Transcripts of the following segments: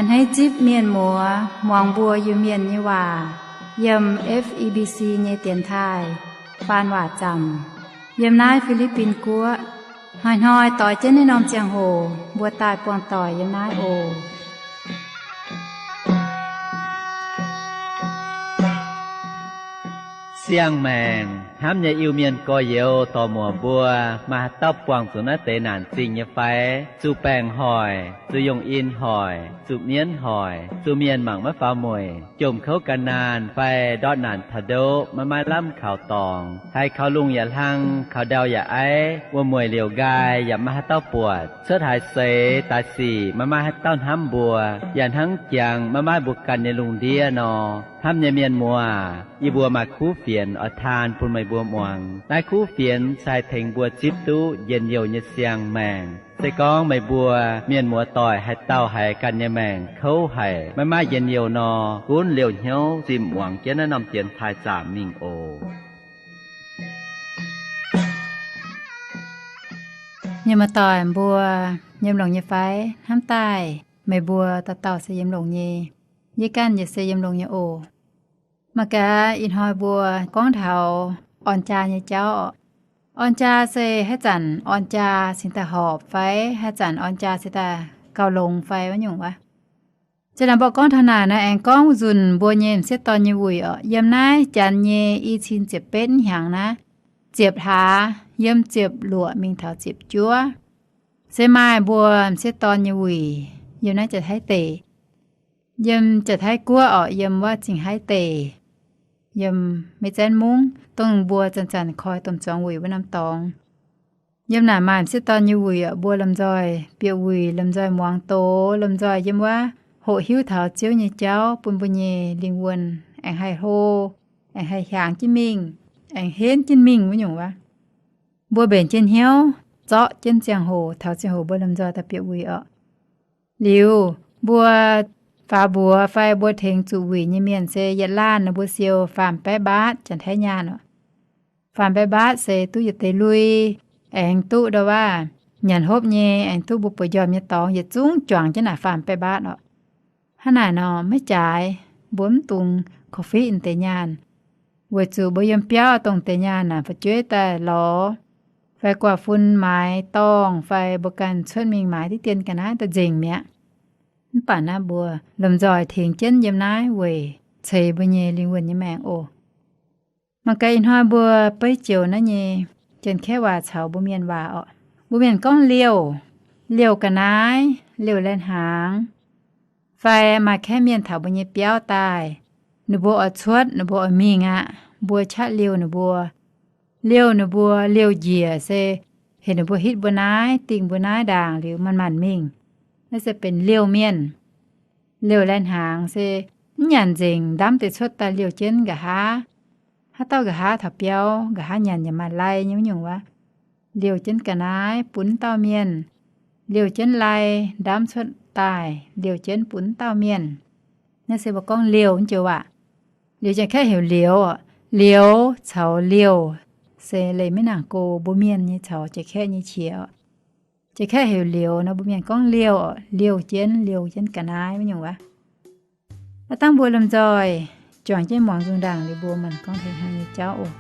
A'hneiv zipv mienh muoz muangx mbuo Iu-Mienh nyei waac yiem F E B C nyei dienx taaih faan waac zaamc yiem naaiv Fi^li^bin Guoqv. Hnoi-hnoi doix jienv naaiv norm ziangh hoc mbuo daaih buangh doic yiem naaiv oc. Siang-maengc hnamv nyei Iu-Mienh gorx-youz dorc-muoc mbuo, maaih haaix dauh buangh zuqc naaiv deix naanc zingh nyei fai? Zuqc baengc hoic, zuqc yungh in hoic, zuqc mienv hoic, zuqc mienh mangc maiv faaux mueic, jomc kouv gan naanh fai ndortv naanc taux ndoqv maiv maaih lamh kaux dorngx, haiz kaux lungh yaac hlang, kaux ndau yaac aiv, wuom-mueic liouc nqaai yaac maiv maaih haaix dauh buatc, cuotv haaix seix daaih sic maiv maaih haaix dauh hnamv mbuo, yaac hnangv jangx maiv maaih mbuo ganh nyei lungh ndiev nor. Hnamv nyei mienh muoz, yie mbuo maaih kuv fienx oix taan bun meih mbuo muangx. Naaiv kuv fienx se haih tengx mbuo zipv duqv njien-youh nyei siang-maengc. Se gorngv meih mbuo mienh muoz doic haaix dauh haiz ganh nyei maengc kouv haic, maiv maaih njien-youh nor, gunv liouh hnyouv zimh muangx jienv naaiv norm dienx taaih zaamc mingh oc. Mienh muoz doic mbuo, yiem longx nyei fai? Hnamv daaih meih mbuo dauh dauh se yiem longx nyei. Yie ganh yaac se yiem longx nyei oc. Mangc gaax ih hnoi mbuo gorngv taux orn jaa nyei jauv oc. Orn jaa se haaix zanc orn jaa cingx daaih horpc fai haaix zanc orn jaa cingx daaih gauh longx fai wuov nyungc wuov. Ziouc naaic mbuo gorngv taux naaic nor, aengx gorngv nzunc mbuo nyei m'sieqv dorn nyei wuic oc. Yiem naaiv janx nyei i cin ziepc betv hnyangx naaiv, ziepc hlaax, yiem ziepc luoqc mingh taux ziepc juov, se maaih mbuo m'sieqv dorn nyei wuic yiem naaiv Janx-Taiv deic, yiem Janx-Taiv guoqv oc, yiem wuov Zingh Haiv deic, yiem Meiv Zaenv Mungv, dongh mbuo zanc-zanc koi domh zuangx wuic wuov norm dorngx. Yiem naaic maaih m'sieqv dorn nyei wuic oc, mbuo lomh nzoih bieqc wuic, lomh nzoih muangx doz, lomh nzoih yiem wuov hoqc hiuv taux Ziouv nyei jauv bun mbuo nyei lingh wuonh aengx haih hlo, aengx haih hiaangx jienv mingh, aengx henv jienv mingh wuov nyungc wuov. Mbuo mbenc jienv hnyouv zorqv jienv ziangh hoc, taux ziangh hoc mbuo lomh nzoih daaih bieqc wuic oc. Liuz, mbuo faaux mbuox fai mbuo tengx zuqc wuic nyei mienh se yietc laanh ninh mbuo siou faam baeqv mbaatv, Janx-Taiv nyaanh oc. Faam baeqv mbaatv se duqv yietc deix lui, aengx duqv ndau wuov nyanc hopv nyei, aengx duqv mbuo bueix njormh nyei dorngx yietc zungv juangc jienv naaic faam baeqv mbaatv oc. Hnangv naaic nor maiv jaaix, mbuo mv dungx korv-fiqv deix nyaanh, weic zuqc mbuo yiem biauv dongh deix nyaanh naaic fu'jueiv daaih lorz fai guaax-fun maaiz dorngh fai mbuo ganh cuotv mingh maaiz diqv dien ga'naaiv daaih nzengc mi'aqv. Mv baac naaiv mbuo lomh nzoih tengx jienv yiem naaiv weic ceix mbuo nyei lingh wuonh nyei maengc oc. Mangc gaax ih hnoi mbuo beiv joux naaiv nyei Janx-Kaeqv waac caux mbuo Mienh waac oc. Mbuo Mienh gorngv liouh, liouh ga'naaiv, liouh lai-hnaangx, fai maaih kaeqv mienh taux mbuo nyei biauv daaih, ninh mbuo oix cuotv, ninh mbuo oix mingh aqv, mbuo qaqv liouh ninh mbuo. Liouh ninh mbuo, liouh njiec se heuc ninh mbuo hitv mbuo naaiv, dingh mbuo naaiv ndaangc liuz manc-manc mingh. Naaiv se benx liouh mienh. Liouh lai-hnaangx se mv nyanc nzengc, ndamv deix cuotv daaih liouh jienv nqa'haav. Haaix dauh nqa'haav taux biauv, nqa'haav nyanc yaac maaih lai nyei wuov nyungc wuov. Liouh jienv ga'naaiv bun dauh mienh, liouh jienv lai, ndamv cuotv daaih liouh jienv bun dauh mienh. Naaiv se mbuo gorngv liouh wuov joux waac. Liouh Janx-Kaeqv heuc lioux. Lioux caux liouh se leih maiv nangc go mbuo Mienh nyei caux Janx-Kaeqv nyei qiex. Janx-Kaeqv heuc lioux nor mbuo Mienh gorngv liouh, liouh jienv, liouh jienv ga'naaiv wuov nyungc wuov. Aav dangh mbuo lomh nzoih juangc jienv muangx nzung ndaangc liuz mbuo manc gorngv tengx hnangv nyei jauv oc.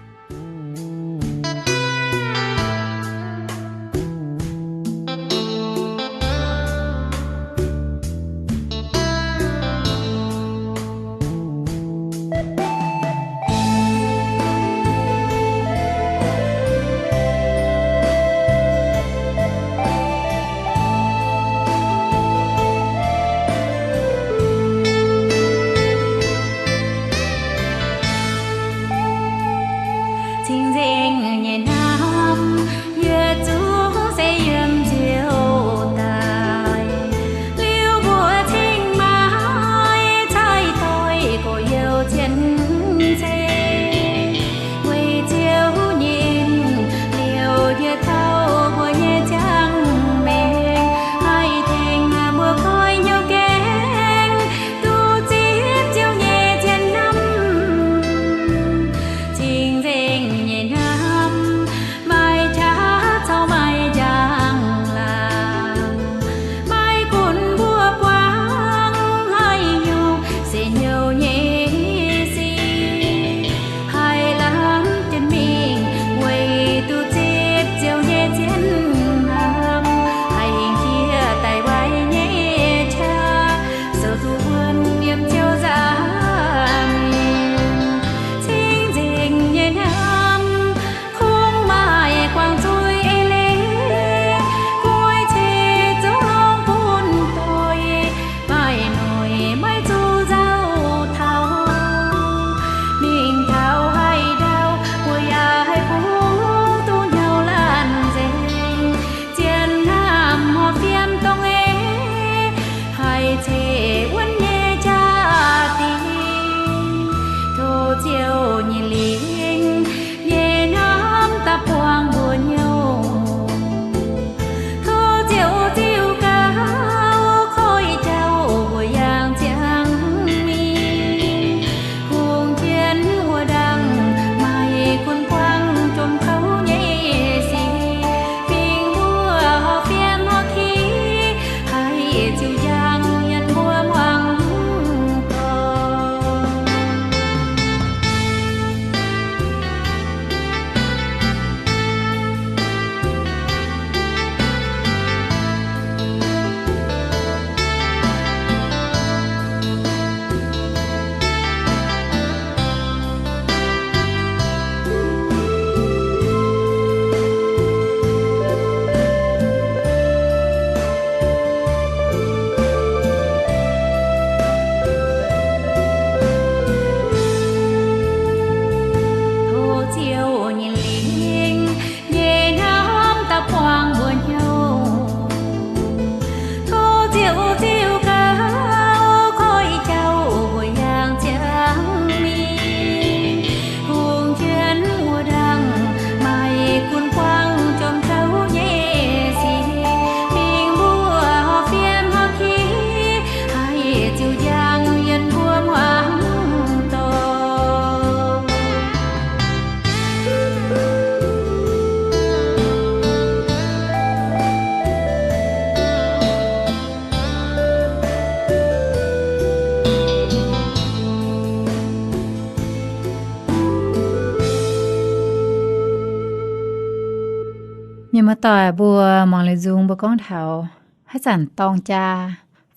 Muoz-doic mbuo muangx liuz nzung mbuo gorngv taux haaix zanc dorng jaa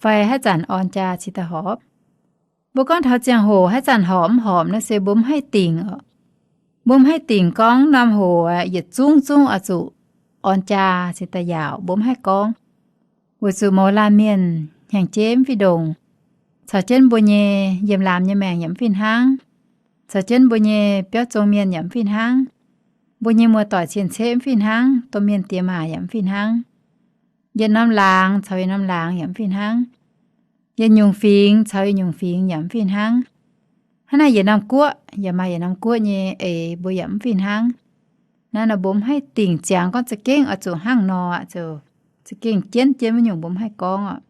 fai haaix zanc orn jaa cingx daaih horpc. Mbuo gorngv taux ziangh hoc haaix zanc horpc mv horpc naaiv se mbuo mv haih dingc oc. Mbuo mv haih dingc gorngv norm hoc yietc zungv zungv oix zuqc orn jaa cingx daaih yaauc, mbuo mv haih gorngv. Weic zuqc mouz laanh mienh hnyangx-jeiv mv fih ndongc, caux jienv mbuo nyei yiem laamz nyei maengc yaac mv fih hnangv, caux jienv mbuo nyei biauv zong mienh yaac mv fih hnangv, mbuo nyei muoz-doic cien-ceqv mv fih hnangv, domh mienh diex maac yaac mv fih hnangv, yietc norm laangz caux yietc norm laangz yaac mv fih hnangv, yietc nyungc fingx caux yietc nyungc fingx yaac mv fih hnangv. Hnangv naaic yietc norm guoqv yaac maaih yietc norm guoqv nyei eix mbuo yaac mv fih hnangv. Naaiv nor mbuo mv haih dingc ziangx gorngv za'gengh oix zuqc hnangv nor aqv, ziouc za'gengh jienv jienv wuov nyungc mbuo mv haih gorngv oc.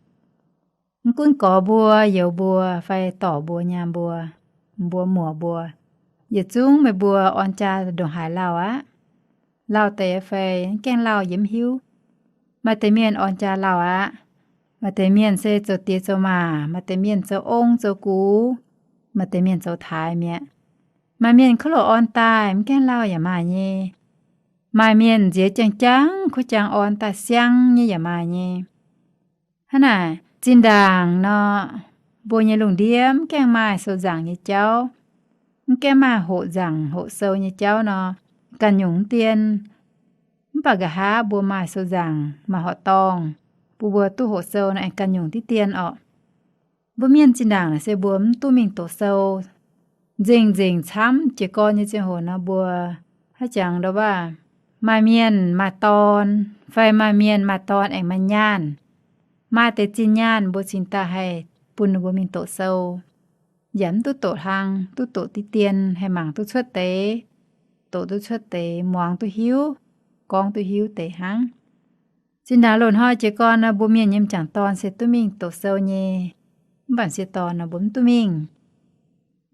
Mv gunv gorx mbuo, youz mbuo, fai dorc mbuo, nyaam mbuo, mbuo muoc mbuo, yietc zungv meih mbuo orn jaa ndongc haaix lauh aqv. Lauh deix fai mv gaengh lauh yie mv hiuv. Maaih deix mienh orn jaa lauh aqv. Maaih deix mienh se zoux diex zoux maac, maaih deix mienh zoux ong zoux gux, maaih deix mienh zoux taaix mi'aqv. Maaih mienh kuv loc orn daaih mv gaengh lauh yaac maaih nyei. Maaih mienh nziex jang-jangv kuv jangx orn daaih siang nyei yaac maaih nyei. Hnangv naaic, zinh ndaangc nor, mbuo nyei lungh ndiev mv gaengh maaih sou nzaangc nyei jauv, mv gaengh maaih hoqc nzaangc hoqc sou nyei jauv nor, ganh nyungc mv dien. Mv baac nqa'haav mbuo maaih sou nzaangc, maaih horqc dorngh, bun mbuo duqv hoqc sou nor aengx ganh nyungc diqv dien orqc. Mbuo mienh zinh ndaangc naaic se mbuo mv duqv mingh doqc sou. Nzengc-nzengc camv jiez gorn nyei ziangh hoc nor mbuo haaix jangx ndau waac, maaih mienh maaih dorn, fai maaih mienh maaih dorn aengx maaih nyaanh. Maaih deix zinh nyaanh mbuo cingx daaih haih bun ninh mbuo mingh doqc sou, yaac mv duqv doqc hlang, duqv doqc diqv dien, haih mangc duqv cuotv deix, doqc duqv cuotv deix, muangx duqv hiuv, gorngv duqv hiuv deix hnangv. Zinh ndaangc loz-hnoi jiez gorn nor, mbuo mienh nyei m'jangc dorn se duqv mingh doqc sou nyei. Mv baac m'sieqv dorn nor mbuo mv duqv mingh.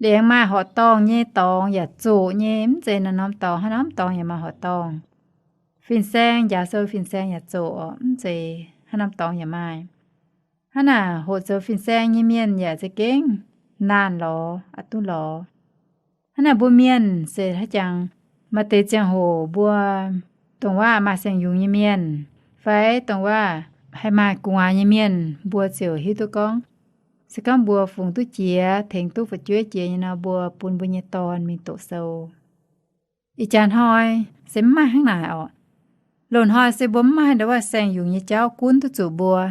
Liuz aengx maaih horqc dorngh nyei dorngx yaac zoqc nyei, mv zeiz naaiv norm dorngx, haaix norm dorngx yaac maaih horqc dorngh. Fin-saeng, njaaux sou fin-saeng yaac zoqc orqc, mv zeiz haaix norm dorngx yaac maaih. Hnangv naaic, hoqc zoux fin-saeng nyei mienh yaac za'gengh naanh lorz, aqc duqv lorz. Hnangv naaic mbuo mienh se haaix jangx, maaih deix ziangh hoc mbuo dongh waac maaih saeng-yungz nyei mienh, fai dongh waac haih maaih gu'nguaaz nyei mienh, mbuo ziouc hiuv duqv gorngv, se gorngv mbuo fungx duqv jiex, tengx duqv fu'jueiv jiex nyei nor, mbuo bun mbuo nyei dorn mingh doqc sou. Ih jaax hnoi se mv maaih hnangv naaic orqc. Loz-hnoi se mbuo mv maaih ndau waac saeng-yungz nyei jauv gunv duqv zuqc mbuo.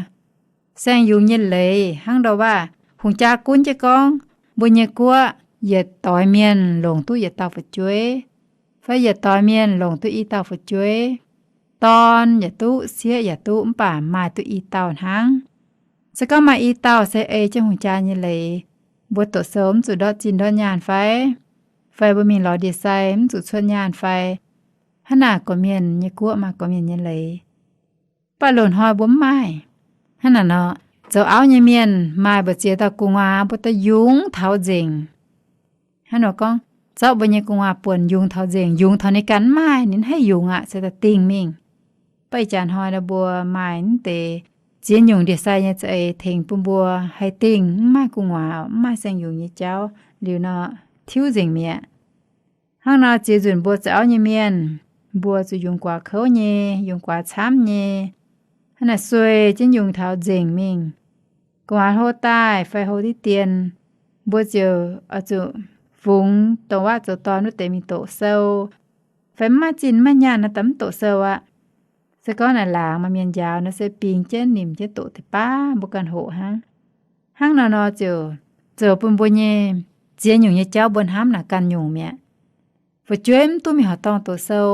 Saeng-yungz nyei leiz hnangv ndau waac hungh jaa gunv jienv gorngv, mbuo nyei guoqv yietc doix mienh longc duqv yietc dauh fu'jueiv, fai yietc doix mienh longc duqv i dauh fu'jueiv. Dorn yaac duqv, sieqv yaac duqv, mv baac maaih duqv i dauh hnangv. Se gorngv maaih i dauh se ei jienv hungh jaa nyei leiz, mbuo doqc sou mv zuqc ndortv zinh ndortv nyaanh fai? Fai mbuo mingh lorz ndie-sai mv zuqc cuotv nyaanh fai? Hnangv naaic gorqv-mienh nyei guoqv maaih gorqv-mienh nyei leiz. Mv baac loz-hnoi mbuo mv maaih. Hnangv naaic nor, zoux auv nyei mienh maaih mbu'ziex dauh gu'nguaaz mbuo daaih yungz taux nzengc. Hnangv nor gorngv, zorqv mbuo nyei gu'nguaaz buonc yungz taux nzengc, yungz taux ninh ganh mv maaih, ninh haih yungz aqv, se daaih dingh mingh. Mv baac ih jaax hnoi nor mbuo maaih mv deix ziex nyungc ndie-sai nyei za'eix tengx bun mbuo haih dingh, mv maaih gu'nguaaz, mv maaih saeng-yungz nyei jauv liuz nor, tiuv nzengc mi'aqv. Hnangv nor ziex nzunc mbuo zoux auv nyei mienh, mbuo zuqc yungz guaax kouv nyei, yungz guaax camv nyei. Hnangv naaic sueih jienv yungz taux nzengc mingh. Gu'nguaaz hlo daaih fai hlo diqv dien, mbuo ziouc oix zuqc fungx dongh waac zoux dorn wuov deix mingh doqc sou. Fai mv maaih zinh mv maaih nyaanh nor daaih mv doqc sou aqv. Se gorngv naaic laangz maaih mienh njaaux nor se bingx jienv nimc jienv doqc deix baav mbuo ganh hoqc hnangv. Hnangv nor nor ziouc zoux bun mbuo nyei ziex nyungc nyei jauv mbuo hnamv naaic ganh nyungc mi'aqv. Fu'jueiv mv duqv mingh horqc dorngh doqc sou,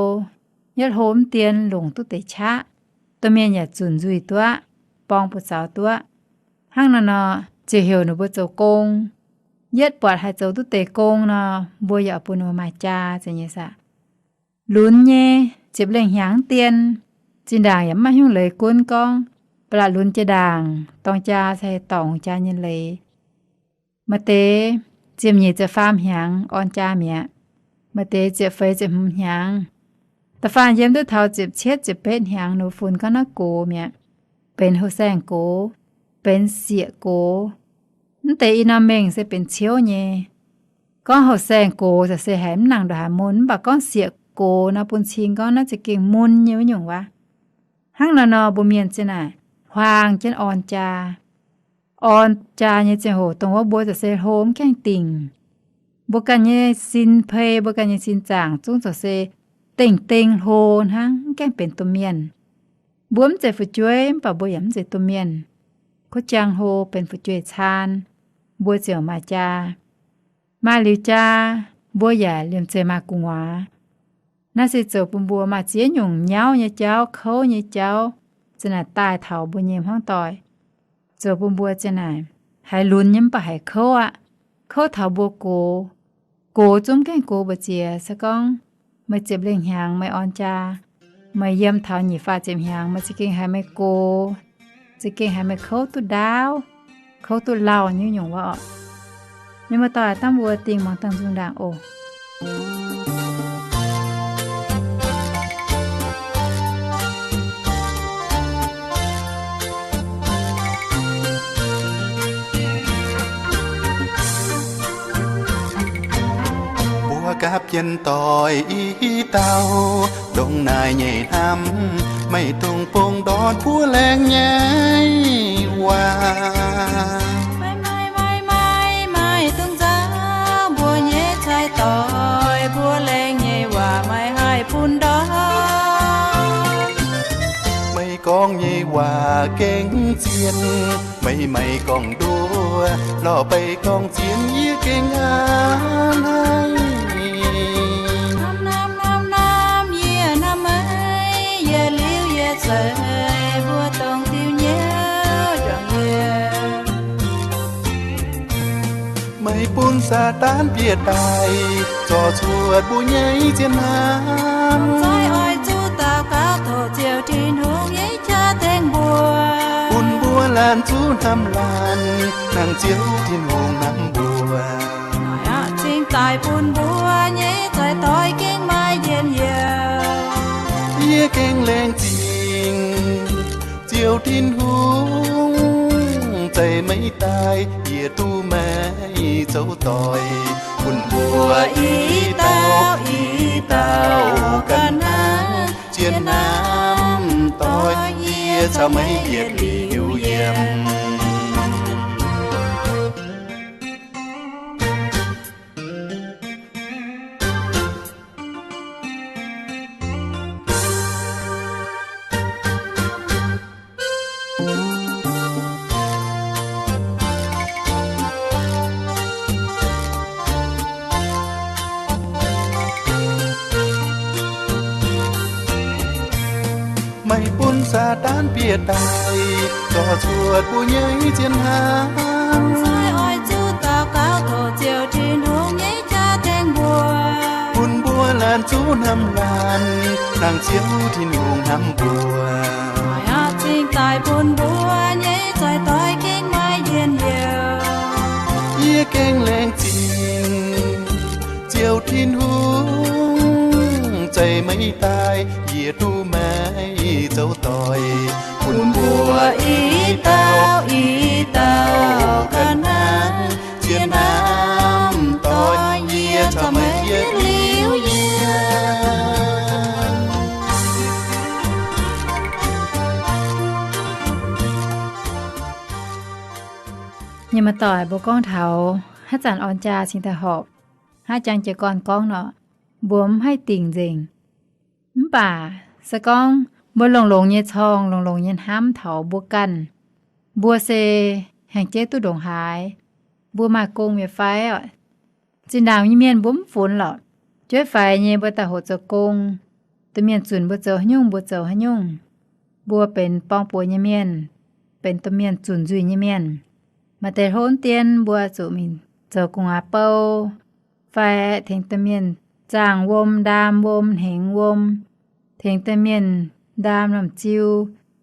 yietv hlo mv dien longc duqv deix qaqv, domh mienh yaac zunc nzuih duqv, borng buoz-zaux duqv. Hnangv nor nor, ziouc heuc ninh mbuo zoux gong. Yietv buatc haih zoux duqv deix gong nor, mbuo yaac bun ninh mbuo maaih jaa zeiz nyei saah. Lunx nyei, ziepc lengh hnyangx mv dien, zinh ndaangc yaac mv maaih hnyouv leiz gunv gorngv, ba'laqc lunx jiex ndaangc dorng jaa se haih dorngc jaa nyei leiz. Maaih deix ziepc nyeic ziepc faam hnyangx orn jaa mi'aqv. Maaih deix ziepc feix ziepc hmz hnyangx. Da'faanh yiem duqv taux ziepc cietv ziepc betv hnyangx ninh funx gorngv naaiv gox mi'aqv. Benx houh saeng-gox, benx sieqv-gox. Mv deix i norm mengh se benx ciouv nyei. Gorngv houh saeng-gox za'gengh se haiz mv nangc ndongc haaix mun, mv baac gorngv sieqv-gox nor bun cing gorngv naaiv za'gengh mun nyei wuov nyungc waac. Hnangv nor nor mbuo mienh ziang naaic huaang jienv orn jaa. Orn jaa nyei ziangh hoc dongh wuov mbuo ziouc se hlo mv gaengh dingc. Mbuo ganh nyei sin pei, mbuo ganh nyei sin zaangc zungv ziouc se dengh dengh hlo hnangv, mv gaengh benx domh mienh. Mbuo mv zeiz fu'jueiv mv baac mbuo yaac mv zeiz domh mienh. Kuv jang hlo benx fu'jueiv caan, mbuo ziouc maaih jaa. Maaih liuz jaa, mbuo yaac liemh zeih maaih gu'nguaaz. Naaiv se zoux bun mbuo maaih ziex nyungc nyauv nyei jauv, kouv nyei jauv, ziang naaic daaih taux mbuo nyei hmuangv doic. Zoux bun mbuo ziang naaic haiz lunx nyei mv baac haiz kouv aqv. Kouv taux mbuo gox, gox zungv gaengh gox mbu'ziex. Se gorngv meih ziepc lengh hnyangx meih orn jaa, meih yiem taux nyic faah ziepc hnyangx meih za'gengh haiz meih gox, za'gengh haiz meih kouv duqv ndaauv, kouv duqv lauh nyungc-nyungc wuov oc. Mienh muoz-doic, dangh mbuo dingh muangx dangh nzung ndaangc oc. Mbuo gapv jienv doic i dauh, ndongc naaic nyei hnamv, maiv dungx bungx ndortv mbuo laengz nyei waac. Maiv, maiv, maiv, maiv dungx nzauh mbuo nyei cai doic, mbuo laengz nyei waac maiv haih bun ndortv. Meih gorngv nyei waac gengh zien, meih maiv gorngv nduov, lorh beiv gorngv zien yie gengh hnamv haic. Hnamv, hnamv, hnamv, hnamv, yie hnamv meih, yietc liuz yietc seix mbuo dongh diuh nyouv juangc yie. Meih bun Saadaan bieqc daaih, zorc cuotv mbuo nyei zien hnamv. Mv zeiz oix zuqc daux gaux tov Ziouv Tin-Hungh nyei qaqv tengx mbuo, bun mbuo laanh zuqc hnamv laanh, hnangv Ziouv Tin-Hungh hnamv mbuo. Naaiv aqv cingx daaih bun mbuo nyei cai doic gengh maaih njien-youh. Yie gengh laengz zingh Ziouv Tin-Hungh, zeiz meih daaih yie duqv meih zoux doic, bun mbuo i dauh i dauh ganh hnangv zien hnamv doic, yie caux meih yietc liuz yiem. Meih bun Saadaan bieqc daaih, zorc cuotv mbuo nyei zien hnamv. Mv zeiz oix zuqc daux gaux tov Ziouv Tin-Hungh nyei qaqv tengx mbuo, bun mbuo laanh zuqc hnamv laanh, hnangv Ziouv Tin-Hungh hnamv mbuo. Naaiv aqv cingx daaih bun mbuo nyei cai doic gengh maaih njien-youh. Yie gengh laengz zingh Ziouv Tin-Hungh, zeiz meih daaih yie duqv meih zoux doic, bun mbuo i dauh i dauh ganh hnangv zien hnamv doic, yie caux meih yietc liuz yiem. Mienh muoz-doic, mbuo gorngv taux haaix zanc orn jaa cingx daaih horpc, hnangv jang jiez gorn gorngv nor, mbuo mv haih dingc nzengc. Mv baac se gorngv mbuo longx-longx nyei corng, longx-longx nyei hnamv taux mbuo ganh, mbuo se haengh jeiv duqv ndongc haaix, mbuo maaih gong mi'aqv fai oc. Zinh ndaangc nyei mienh mbuo mv funx lorqc. Jueiv faix nyei mbuo daaih hoqc zoux gong, domh mienh zunc mbuo zoux haaix nyungc mbuo zoux haaix nyungc. Mbuo benx borng-buoz nyei mienh, benx domh mienh zunc nzuih nyei mienh. Maaih deix hlo dien mbuo zuqc mingh zoux gu'nguaaz bou, fai tengx domh mienh zaangh wuom, ndaam wuom, hnengx wuom, tengx domh mienh ndaam lomh ziu,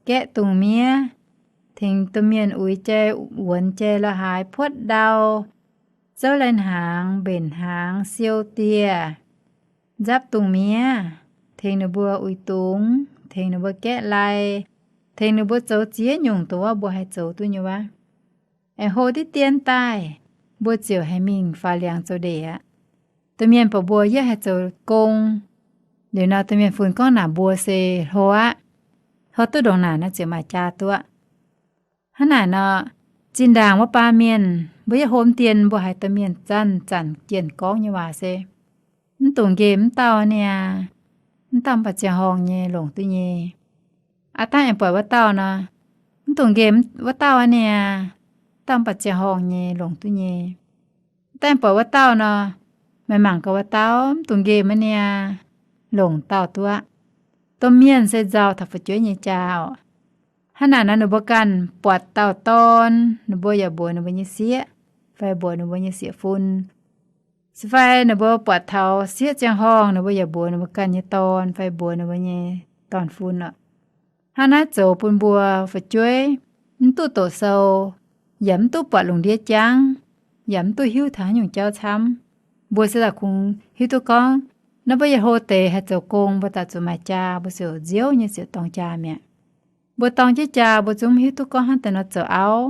gaeqv dungz miev, tengx domh mienh uix jai, wuonx jai, la'haaix puotv ndau, zouv lai-hnaangx, mbenc hnaangx, siou dieh, nzapv dungz miev, tengx ninh mbuo uix dungz, tengx ninh mbuo gaeqv lai, tengx ninh mbuo zoux ziex nyungc dongh wuov mbuo haih zoux duqv nyei wuov. Aengx hlo diqv dien daaih, mbuo ziouc haih mingh faaux liangx zoux ndeic aqv. Domh mienh buatc mbuo yaac haih zoux gong, liuz nor domh mienh funx gorngv naaic mbuo se hlo aqv. Hnoi duqv ndongc naaic nor ziouc maaih jaa duqv. Hnangv naaic nor, zinh ndaangc wuov baan mienh mbuo yietv hlo dien mbuo haiz domh mienh zanc-zanc jienh gorngv nyei waac se, mv dungx nqemh mv dauh niaa, mv dauh mv baac ziangh horngh nyei longc duqv nyei. Aav dangh aengx buatc wuov dauh nor, mv dungx nqemh wuov dauh niaa, mv dauh mv baac ziangh horngh nyei longc duqv nyei. Dangh buatc wuov dauh nor, meih mangc gaax wuov dauh, mv dungx nqemh aqv niaa, longc dauh duqv aqv. Domh mienh se nzauh taux fu'jueiv nyei jaa oc. Hnangv naaic nor ninh mbuo ganh buatc dauh dorn, ninh mbuo yaac mbuox ninh mbuo nyei sieqv, fai mbuox ninh mbuo nyei sieqv-fun. Se fai ninh mbuo buatc taux sieqv ziangh horngh, ninh mbuo yaac mbuox ninh mbuo ganh nyei dorn, fai mbuox ninh mbuo nyei dorn-fun oc. Hnangv naaiv zoux bun mbuo fu'jueiv mv duqv doqc sou, yaac mv duqv buatc lungh ndiev jangv, yaac mv duqv hiuv taux haaix nyungc jauv camv. Mbuo se daaih kungx hiuv duqv gorngv, naaiv mbuo yietc hlo deix haih zoux gong, mbuo daaih zuqc maaih jaa, mbuo ziouc nziouv nyei ziouc dorng jaa mi'aqv. Mbuo dorng jienv jaa, mbuo zungv mv hiuv duqv gorngv hnangv deix nor zoux auv,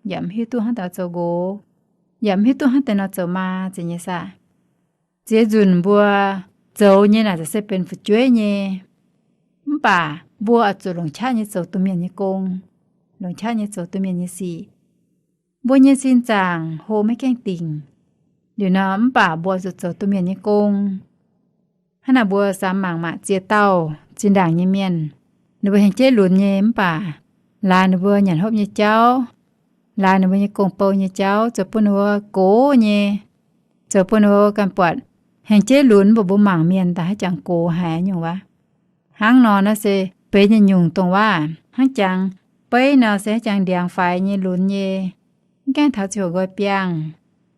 yaac mv hiuv duqv hnangv deix nor zoux nqox, yaac mv hiuv duqv hnangv deix nor zoux maa, zeiz nyei saah? Ziex nzunc mbuo zoux nyei naaic se benx fu'jueiv nyei. Mv baac mbuo oix zuqc longc qaqv nyei zoux domh mienh nyei gong, longc qaqv nyei zoux domh mienh nyei sic. Mbuo nyei sin zaangc hlo maiv gaengh dingc. Liuz nor mv baac mbuo oix zuqc zoux domh mienh nyei gong. Hnangv naaic mbuo samx mangc maah, ziex dauh zinh ndaangc nyei mienh, ninh mbuo hengx jeiv lunx nyei mv baac laaix ninh mbuo nyanc hopv nyei jauv, laaix ninh mbuo nyei gong-bou nyei jauv zoux bun ninh mbuo gox nyei, zoux bun ninh mbuo ganh buatc hengx jeiv lunx mv baac mbuo mangc mienh daaih haaix jangx gox haic nyungc wuov. Hnangv nor naaiv se benx nyungc-nyungc dongh waac hnangv jangx beiv nor se haaix jangx ndiangx faix nyei lunx nyei, mv gaengh taux ziouc nqoi biangh,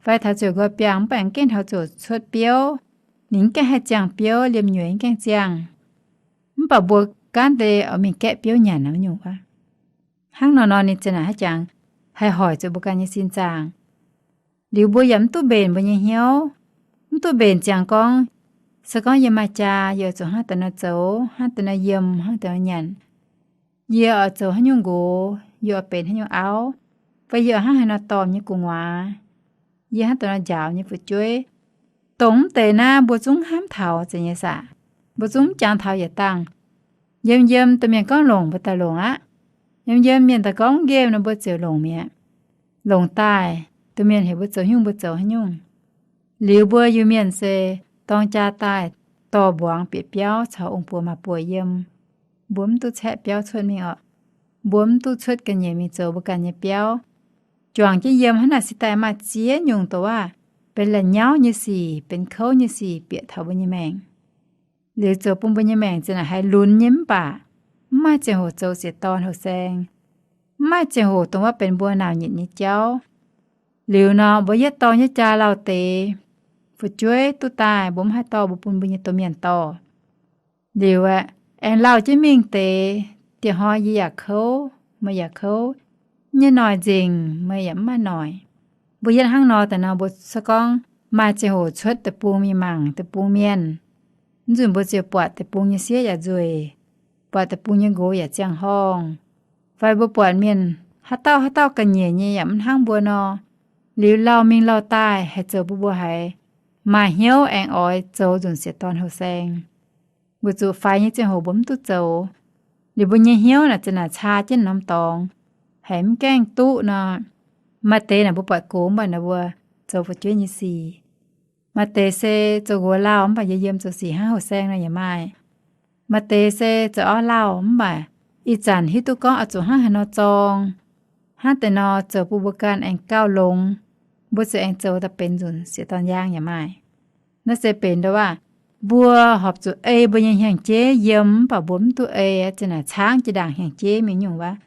fai taux ziouc nqoi biangh mv baac mv gaengh taux ziouc cuotv biouv, ninh mv gaengh haih ziangh biouv, liemh nyueic mv gaengh ziangh. Mv baac mbuo gaanv deix oix mingh gaeqv biouv nyanc nyungc wuov. Hnangv nor nor ninh zinh naaic haaix jangx haih hoic zuqc mbuo ganh nyei sin zaangc. Liuz mbuo yaac mv duqv mbenc mbuo nyei hnyouv, mv duqv mbenc ziangx gorngv, se gorngv yie maaih jaa, yie oix zuqc hnangv deix nor zoux, hnangv deix nor yiem, hnangv deix nor nyanc. Yie oix zoux haaix nyungc nqox, yie oix benx haaix nyungc auv, fai yie oix hnangv haaix nor dorh nyei gu'nguaaz, yie hnangv deix nor njaaux nyei fu'jueiv. Dongh mv deix naaiv mbuo zungv hnamv taux zeiz nyei saah? Mbuo zungv mv jangx taux yietc dangh. Yiem yiem domh mienh gorngv longc mbuo daaih longc aqv. Yiem yiem mienh daaih gorngv nqemh nor mbuo ziouc longc mi'aqv. Longc daaih, domh mienh heuc mbuo zoux nyungc mbuo zoux haaix nyungc. Liuz mbuo Iu-Mienh se dorng jaa daaih dorh mbuangz bieqc biauv caux ong-buoz maa-buoz yiem. Mbuo mv duqv caeqv biauv cuotv mingh oc. Mbuo mv duqv cuotv ga'nyiec mingh zoux mbuo ganh nyei biauv. Juangc jienv yiem hnangv naaic se daaih maaih ziex nyungc dongh waac benx la'nyauv nyei sic, benx kouv nyei sic bieqc taux mbuo nyei maengc. Liuz zoux bun mbuo nyei maengc zinh naaic haiz lunx nyei mv baac mv maaih ziangh hoc zoux sieqv dorn houh saeng, mv maaih ziangh hoc dongh waac benx mbuo naaic nyitc nyei jauv. Liuz nor mbuo yietv dorng yietv jaa lauh deix, fu'jueiv duqv daaih mbuo mv haih dorh, mbuo bun mbuo nyei domh mienh dorh. Liuz aeqv, aengx lauh jienv mingh deix, dieh hnoi yie yaac kouv, meih yaac kouv, nyei noic nzengc, meih yaac mv maaih noic. Mbuo yietv hnangv nor daaih nor, mbuo se gorngv maaih ziangh hoc cuotv deic-bung mingh mangc deic-bung mienh, mv nzunc mbuo ziouc buatc deic-bung nyei sieqv yaac nzueic, buatc deic-bung nyei nqox yaac ziangh horngh, fai mbuo buatc mienh haaix dauh haaix dauh ga'nyiec nyei yaac mv hnangv mbuo nor. Liuz lauh mingh lauh daaih haih zoux bun mbuo haiz maaih hnyouv aengx oix zoux nzunc sieqv dorn houh saeng. Weic zuqc faix nyei ziangh hoc mbuo mv duqv zoux. Liuz mbuo nyei hnyouv naaic zinh naaic caa jienv norm dorngx, haiz mv gaengh duqv nor. Maaih deix naaic mbuo buatc gox mv baac naaic mbuo zoux fu'jueiv nyei sic. Maaih deix se zoux nqox lauh mv baac yiem yiem zoux sic hnangv houh saeng nor yaac maaih. Maaih deix se zoux auv lauh mv baac ih zanc hiuv duqv gorngv oix zuqc hnangv haaix nor zorng, hnangv deix nor zoux bun mbuo ganh aengx gauh longx, mbuo ziouc aengx zoux daaih benx nzunc sieqv dorn yaang yaac maaih. Naaiv se benx ndongc waac mbuo horpc zuqc ei mbuo nyei hnyangx-jeiv yiem mv baac mbuo mv duqv ei, zinh naaic caangv jiex ndaangc hnyangx-jeiv mingh nyungc wuov,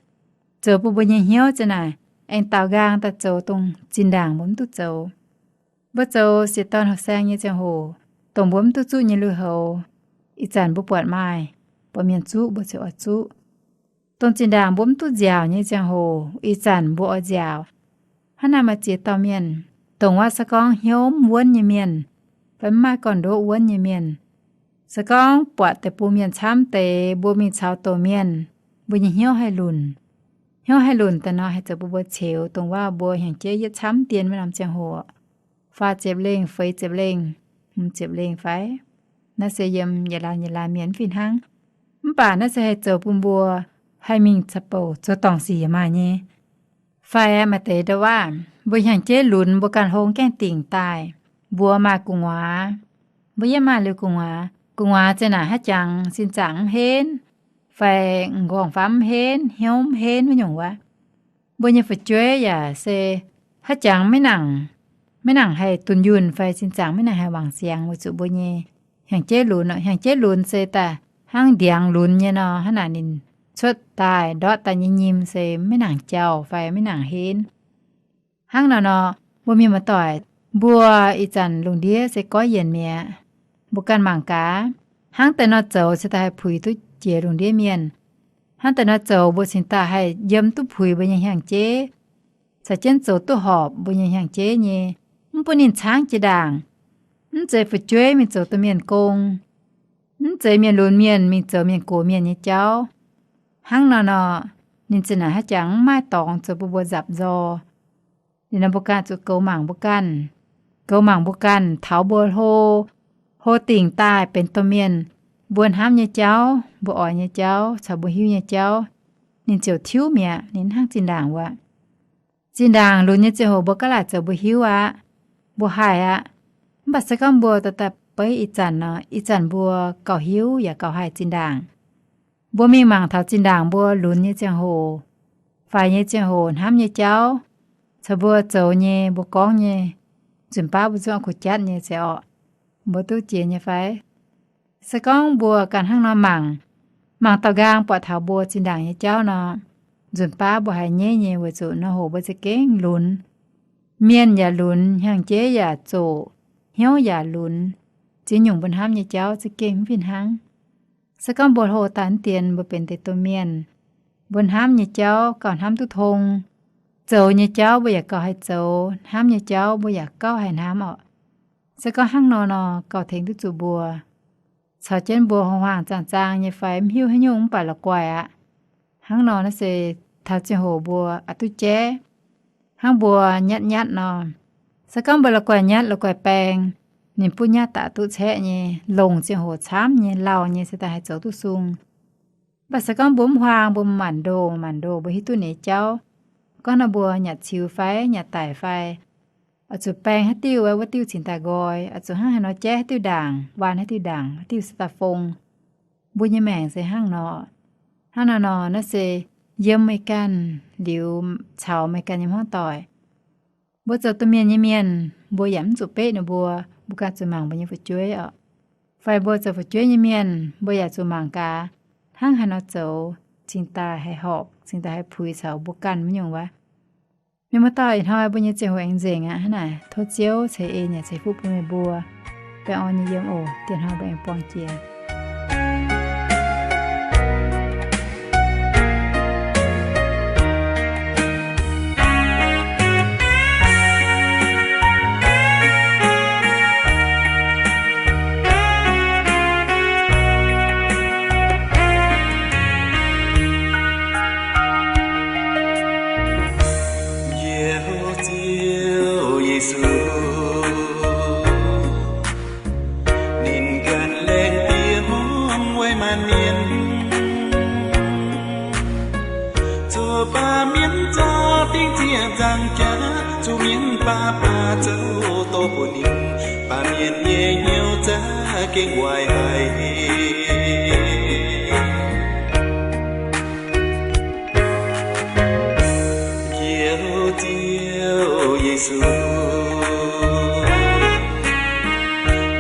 zoux bun mbuo nyei hnyouv zinh naaic aengx daaux nqaang daaih zoux dongh zinh ndaangc mbuo mv duqv zoux. Mbuo zoux sieqv dorn houh saeng nyei ziangh hoc, dongh mbuo mv duqv zuqv nyei lui-houx, ih zanc mbuo buatc maaih, buatc mienh zuqv mbuo ziouc oix zuqv. Dongh zinh ndaangc mbuo mv duqv nziaauc nyei ziangh hoc, ih zanc mbuo oix nziaauc. Hnangv naaic maaih ziex dauh mienh, dongh wuov se gorngv hnyouv mv wuonv nyei mienh, fai mv maaih gorn-ndoqv wuonv nyei mienh, se gorngv buatc deic-bung mienh camv deix mbuo mingh caux doz mienh, mbuo nyei hnyouv haih lunc. Hnyouv haih lunc daaih nor haih zoux bun mbuo ceux dongh wuov mbuo hnyangx-jeiv yietv camv dien maiv norm ziangh hoc, faah ziepc lengh, feix ziepc lengh, hmz ziepc lengh fai? Naaiv se yiem yietc laanh yietc laanh mienh mv fih hnangv. Mv baac naaiv se haih zoux bun mbuo haih mingh caux bouc zoux dorngc sic maaih nyei. Fai maaih deix nda'waav, mbuo hnyangx-jeiv lunx, mbuo ganh hlo gaengh dingc daaih, mbuo maaih gu'nguaaz, mbuo yiem maaih liuz gu'nguaaz. Gu'nguaaz zeqc naaic haaix jangx sin zaangc mv henv, fai m'nqorngv-famv mv henv, hnyouv mv henv wuov nyungc wuov. Mbuo nyei fu'jueiv yaac se haaix jangx maiv nangc, maiv nangc haih dunh yunh fai sin zaangc maiv nangc haih wangc siangx weic zuqc mbuo nyei hnyangx-jeiv lunx. Hnyangx-jeiv lunx se daaih hnangv ndiangx lunx nyei nor, hnangv naaic ninh cuotv daaih ndortv daaih nyei nyim se maiv nangc jauh fai maiv nangc henv. Hnangv naaic nor, mbuo mienh muoz-doic, mbuo ih zanc lungh ndiev se goiv yienc mi'aqv. Mbuo ganh mangc gaax, hnangv deix nor zoux cingx daaih haih puix duqv jiex lungh ndiev mienh. Hnangv deix nor zoux mbuo cingx daaih haih yiem duqv puix mbuo nyei hnyangx-jeiv, caux jienv zoux duqv horpc mbuo nyei hnyangx-jeiv nyei, mv bun ninh caangv jiex ndaangc. Mv zeiz fu'jueiv mingh zoux domh mienh gong, mv zeiz mienh lunx mienh mingh zoux mienh gox mienh nyei jauv. Hnangv naaic nor, ninh zeqc naaic haaix jangx mv maaih dorngx zoux bun mbuo nzapc nzor. Liuz nor mbuo ganh zuqc goux mangc mbuo ganh, goux mangc mbuo ganh taux mbuo hlo, hlo dingc daaih benx domh mienh, mbuo hnamv nyei jauv, mbuo oix nyei jauv caux mbuo hiuv nyei jauv, ninh ziouc tiuv mi'aqv. Ninh hnangv zinh ndaangc wuov. Zinh ndaangc lunx nyei ziangh hoc mbuo gaav laaic zoux mbuo hiuv aqv, mbuo haih aqv. Mv baac se gorngv mbuo dorh daaih beiv ih zanc nor, ih zanc mbuo gauh hiuv yaac gauh haih zinh ndaangc. Mbuo mingh mangc taux zinh ndaangc mbuo lunx nyei ziangh hoc, faix nyei ziangh hoc, hnamv nyei jauv, caux mbuo zoux nyei, mbuo gorngv nyei, nzunc baav mbuo zungv kuh jatv nyei zeiz orqc. Mbuo duqv jiex nyei fai? Se gorngv mbuo ganh hnangv nor mangc, mangc daaux nqaang buatc taux mbuo zinh ndaangc nyei jauv nor, nzunc baav mbuo haiz nyeiv nyei weic zuqc nor hoc mbuo za'gengh lunx. Mienh yaac lunx, hnyangx-jeiv yaac zoqc, hnyouv yaac lunx, ziex nyungc mbuo hnamv nyei jauv za'gengh mv fih hnangv. Se gorngv mbuo hlo daaih mv dien mbuo benx deix domh mienh, mbuo hnamv nyei jauv gauh hnamv duqv tong, zoux nyei jauv mbuo yaac gauh haih zoux, hnamv nyei jauv mbuo yaac gauh haih hnamv orqc. Se gorngv hnangv nor nor gauh tengx duqv zuqc mbuo, caux jienv mbuo hungh huaang zaang zaang nyei fai mv hiuv haaix nyungc mv baac la'guaih aqv. Hnangv nor naaiv se taux ziangh hoc mbuo oix duqv jaiv, hnangv mbuo nyatv nyatv nor. Se gorngv mbuo la'guaih nyatv la'guaih baeng, ninh butv nyatv daaih duqv caeqv nyei, longc ziangh hoc camv nyei, lauh nyei se daaih haih zoux duqv sung. Mv baac se gorngv mbuo mv huaang, mbuo maanc ndoh maanc ndoh mbuo hiuv duqv ninh nyei jauv. Gorngv nor mbuo nyatc ciux fai nyatc daic fai, oix zuqc baeng haaix diuh wuov diuh cingx daaih nqoi, oix zuqc hnangv haaix nor jaiv haaix diuh ndaangc, waan haaix diuh ndaangc, haaix diuh se daaih fong. Mbuo nyei maengc se hnangv nor. Hnangv naaiv nor naaiv se yiem meih ganh liuz caux meih ganh nyei hmuangv doic. Mbuo zoux domh mienh nyei mienh, mbuo yaac mv zuqc beqv ninh mbuo, mbuo ganh zuqc mangc mbuo nyei fu'jueiv orqc. Fai mbuo zoux fu'jueiv nyei mienh, mbuo yaac zuqc mangc gaax hnangv haaix nor zoux cingx daaih haih horpc, cingx daaih haih puix caux mbuo ganh wuov nyungc wuov. Mienh muoz-doic, ih hnoi mbuo nyei ziangh hoc aengx nzengc aqv. Hnangv naaic tov Ziouv ceix en yaac ceix fuqv bun meih mbuo. Baengh orn nyei yiem oc. Dieh hnoi mbuo aengx buangh jiex. Njoux Ziouv Yesu, ninh ganh laengz diex hmuangv weic maanc mienh, zoux baamh mienh zorqv dingc zieqc nzangc jaax, zuqc mienh baav baav zoux dorh bun ninh, baamh mienh nyei hnyouv za'gengh waaic haic. Njoux Ziouv Yesu,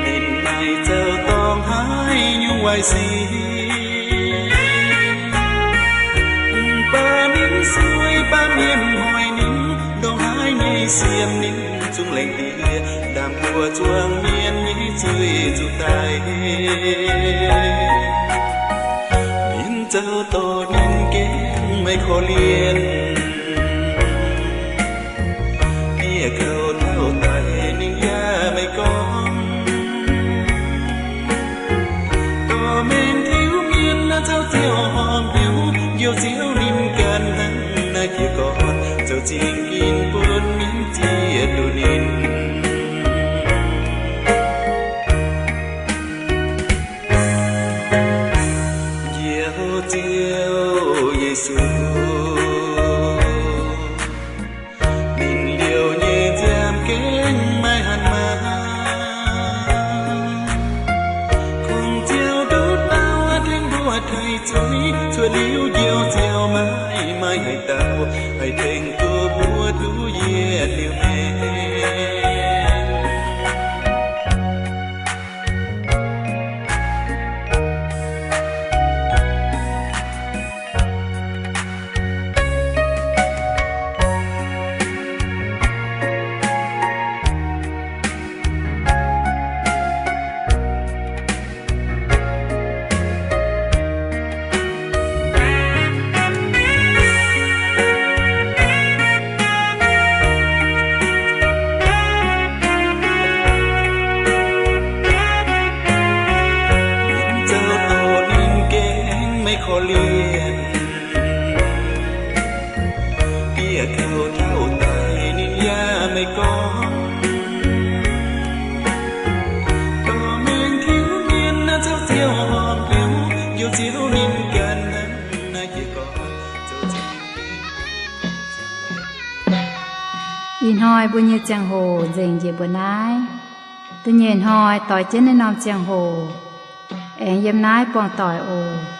ninh maaih zaux dorngx haaix nyungc waaic sic, mv baac ninh sueih baamh mienh hoic ninh, ndongc haaix nyei siemv ninh zungv laengz diex, ndaam mbuo zuangx mienh nyei zuiz zuqc daic. Mienh zaux dorh ninh gengh maiv korv-lienh, dieh kouv taux daic ninh yaac maiv gorngv. Dorh mengh tiuv mienh naaiv caux ziouc horpc hnyouv, Njoux Ziouv ninh ganh hnangv naaiv jiez gorn, zoux zingh ginv bun mienh zieqv duqv ninh. Njoux Ziouv Yesu, Cuotv liuz njoux ziouc maaih, maaih haaix dauh haih tengx duqv mbuo duqv yietc liuz maengc. Ninh zoux doqc ninh gengh maiv korv-lienh. Bieqc kouv taux daaih ninh yaac maiv gorngv. Dorh mengh tiuv mienh naaiv caux ziouc horpc liuz, njoux ziouc ninh ganh hnangv naaiv jiex gorngv. Ih hnoi mbuo nyei ziangh hoc nzengc njiec mbuo naaiv. Da'nyeic hnoi doix jienv naaiv norm ziangh hoc aengx yiem naaiv buangh doic oc.